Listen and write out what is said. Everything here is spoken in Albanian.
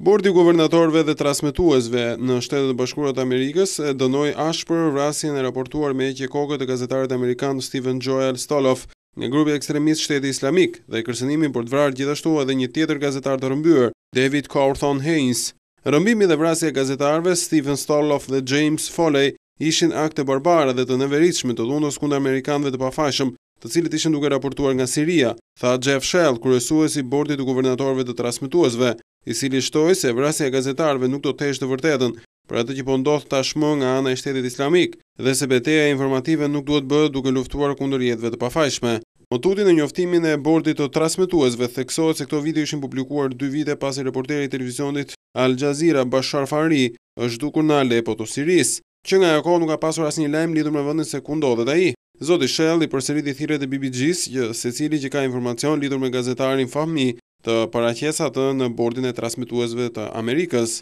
Bordi i Guvernatorëve dhe Transmetuesve në Shtetet e Bashkuara të Amerikës e dënoi ashpër vrasjen e raportuar me heqje koke të gazetarit amerikan Steven Joel Stoloff nga grupi ekstremist Shteti Islamik dhe kërcënimin për të vrarë gjithashtu edhe një tjetër gazetar të rrëmbyer, David Cawthorne Haines. Rrëmbimi dhe vrasja e gazetarëve Steven Stoloff dhe James Foley ishin akte barbare dhe të neveritshme të dhunës kundër amerikanëve të pafajshëm, të cilët ishin duke raportuar nga Siria, tha Jeff Shell, kryesues i Bordit të Guvernatorëve të Transmetuesve, i cili shtoi se vrasja e gazetarëve nuk do të heshtë të vërtetën për atë që po ndodh tashmë nga ana e Shtetit Islamik dhe se beteja informative nuk duhet bëhet duke luftuar kundër jetëve të pafajshme. Më tutje në njoftimin e Bordit të Transmetuesve theksohet se këto video ishin publikuar dy vite pasi reporteri i televizionit Al Jazeera Bashar Fahri është zhdukur në Aleppo të Sirisë. Që nga ajo kohë nuk ka pasur asnjë lajm lidhur me vendin se ku ndodhet ai. Zoti Shell i përsëriti thirrjet e BBG-së që secili që ka informacion lidhur me gazetarin Fahmi të paraqesë atë në Bordin e Transmetuesve të Amerikës.